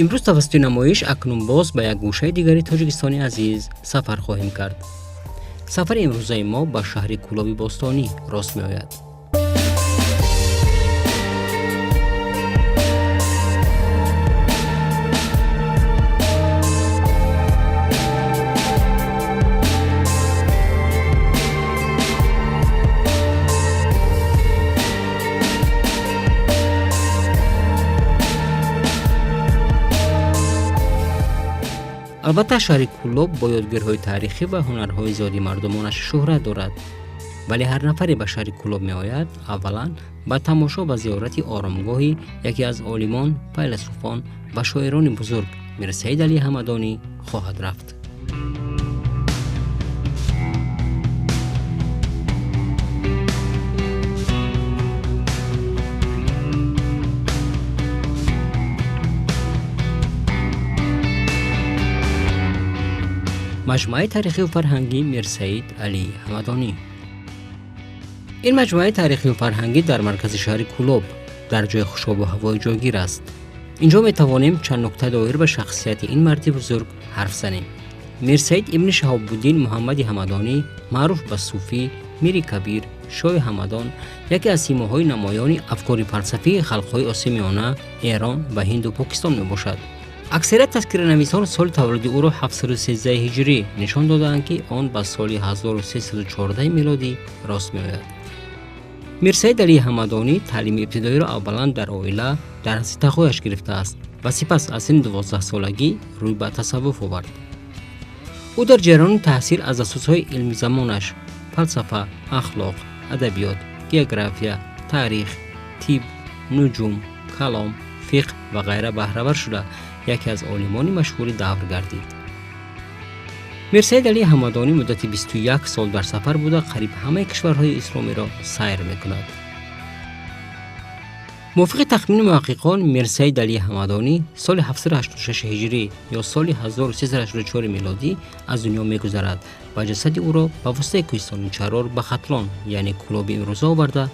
Имрӯз тавассути намоиш акнун боз ба як гӯшаи дигари Тоҷикистони азиз сафар хоҳем кард. Сафари имрӯзаи мо ба шаҳри Кӯлоби бостонӣ рост меояд. Албатта, шаҳри Кӯлоб бо ёдгориҳои таърихӣ ва ҳунарҳои зиёди мардумонаш шӯҳрат дорад, вале ҳар нафаре ба шаҳри Кӯлоб меояд, аввалан ба тамошо ва зиёрати оромгоҳи яке аз олимон, файласуфон ва шоирони бузург Мирсаид Алӣ Ҳамадонӣ хоҳад рафт. Маҷмӯаи таърихию фарҳангӣ Мирсаид Алӣ Ҳамадонӣ. Ин маҷмӯаи таърихию фарҳангӣ дар маркази шаҳри Кӯлоб дар ҷои хушобу ҳавои ҷойгир аст. Инҷо метавонем чанд нукта доир ба шахсияти ин марди бузург ҳарф занем. Мирсаид ибни Шаҳобуддин Муҳаммади Ҳамадонӣ, маъруф ба Суфӣ, Мири Кабир, шоҳи Ҳамадон, яке аз симоҳои намоёни афкори фалсафии халқҳои Осиёи Миёна, Эрон ва Ҳинду Покистон мебошад. Аксарият тазкиранависон соли таваллуди ӯро 713 ҳиҷрӣ нишон додаанд, ки он ба соли 1314 милодӣ рост меояд. Мирсаид Алии Ҳамадонӣ таълими ибтидоиро аввалан дар оила дар ҳасти тахояш гирифтааст ва сипас аз синни 12-солагӣ рӯй ба тасаввуф овард. Ӯ дар ҷараёни таҳсил аз асосҳои илми замонаш фалсафа, ахлоқ, адабиёт, география, таърих, тиб, нуҷум, калом, фиқҳ ва ғайра баҳравар шуда, яке аз олимони машҳури давр гардид. Мирсаид Алии Ҳамадонӣ муддати 21 сол дар сафар буда, қариб ҳамаи кишварҳои исломиро сайр мекунад. Мувофиқи тахмини муҳаққиқон, Мирсаид Алии Ҳамадонӣ соли 786 ҳиҷрӣ ё соли 1384 милодӣ аз дунё мегузарад ва ҷасади ӯро ба воситаи кӯҳистони Чарор ба Хатлон, яъне Кӯлоби имрӯза оварда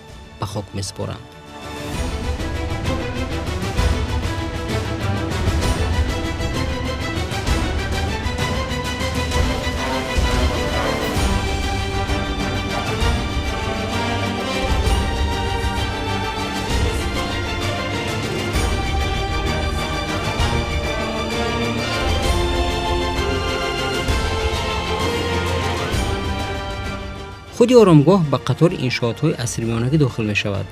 ба хок месупоранд. Худи оромгоҳ ба қатори иншоотҳои асримиёнагӣ дохил мешавад.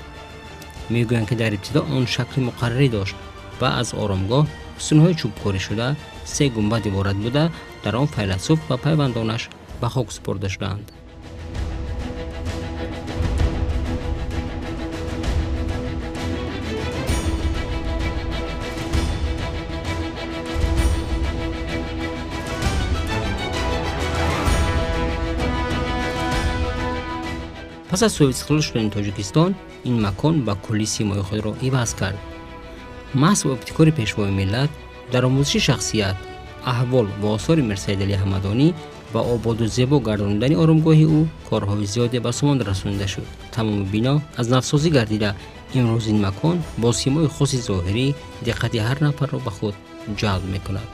Мегӯянд, ки дар ибтидо он шакли муқаррарӣ дошт ва аз оромгоҳ ҳусунҳои чӯбкорӣ шуда се гунбад иборат буда, дар он файласуф ва пайвандонаш ба хок супурда шудаанд. Пас аз соҳибистиқлол шудани Тоҷикистон, ин макон ба куллӣ симои худро иваз кард. Маҳз бо ибтикори пешвои миллат дар омӯзиши шахсият, аҳвол ва осори Мирсаид Алии Ҳамадонӣ ва ободу зебо гардонидани оромгоҳи ӯ корҳои зиёде ба сомон расонида шуд. Тамоми бино аз навсозӣ гардида, имрӯз ин макон бо симои хоси зоҳирӣ диққати ҳар нафарро ба худ ҷалб мекунад.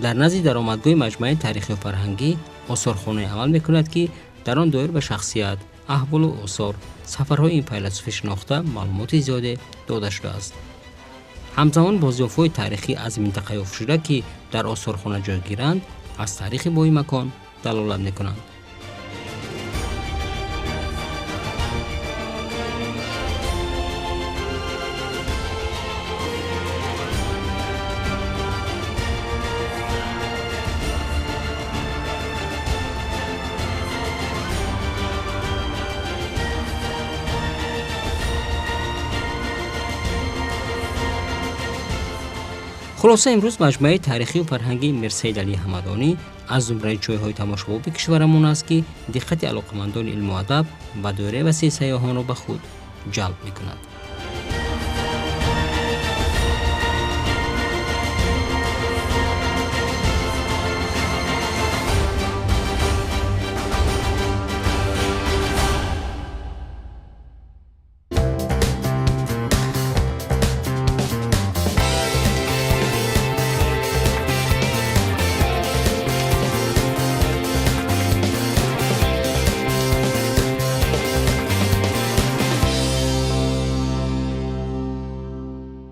Дар назди даромадгоҳи маҷмӯаи таърихию фарҳангӣ осорхонае амал мекунад, ки дар он доир ба шахсият, аҳволу осор, сафарҳои ин файласуфи шинохта маълумоти зиёде дода шудааст. Ҳамзамон бозёфтҳои таърихӣ аз минтақа ёфтшуда, ки дар осорхона ҷойгиранд, аз таърихи бои макон далолат мекунанд. Хулоса, имрӯз маҷмӯаи таърихию фарҳангии Мирсаид Алии Ҳамадонӣ Аз зумраи ҷойҳои тамошобоби кишварамон аст, ки диққати алоқамандони илму адаб ва доираи васеи сайёҳонро ба худ ҷалб мекунад.